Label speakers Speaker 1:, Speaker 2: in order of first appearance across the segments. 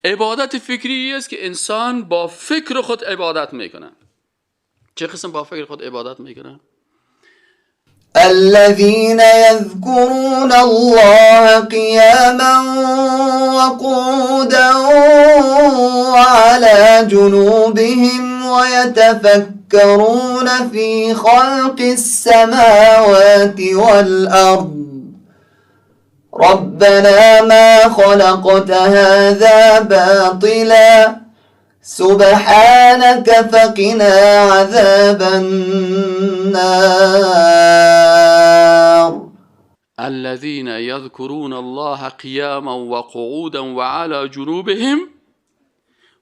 Speaker 1: عبادت فکری است که انسان با فکر خود عبادت میکنه. چه قسم با فکر خود عبادت میکنه؟
Speaker 2: الذين يذكرون الله قياما وقعودا وعلى جنوبهم ويتفكرون في خلق السماوات والأرض ربنا ما خلقت هذا باطلا سبحانك فقنا عذاب النار.
Speaker 1: الذين يذكرون الله قياما وقعودا وعلى جنوبهم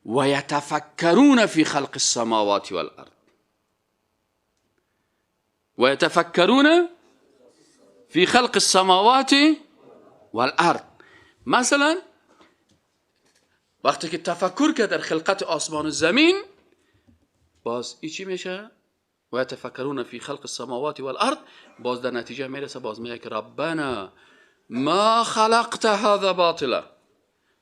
Speaker 1: ويتفكرون في خلق السماوات والأرض. ويتفكرون في خلق السماوات والأرض. مثلا وقتی که تفکر کرد در خلقت آسمان و زمین، باز ای چی میشه؟ و یتفکرون فی خلق السماوات والارض، باز در نتیجه میرسه، باز میگه که ربنا ما خلقت هذا باطلا،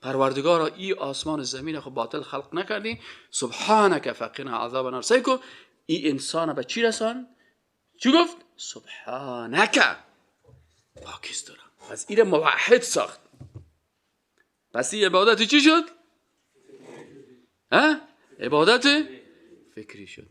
Speaker 1: پروردگارا ای آسمان و زمین خو باطل خلق نکردی، سبحانك فقنا عذاب النار. سیکو ای انسان به چی رسان؟ چی گفت؟ سبحانك، پاکیست دارم. پس این موحد ساخت. پس این عبادت چی شد؟ ها؟ عبادت فکری شد.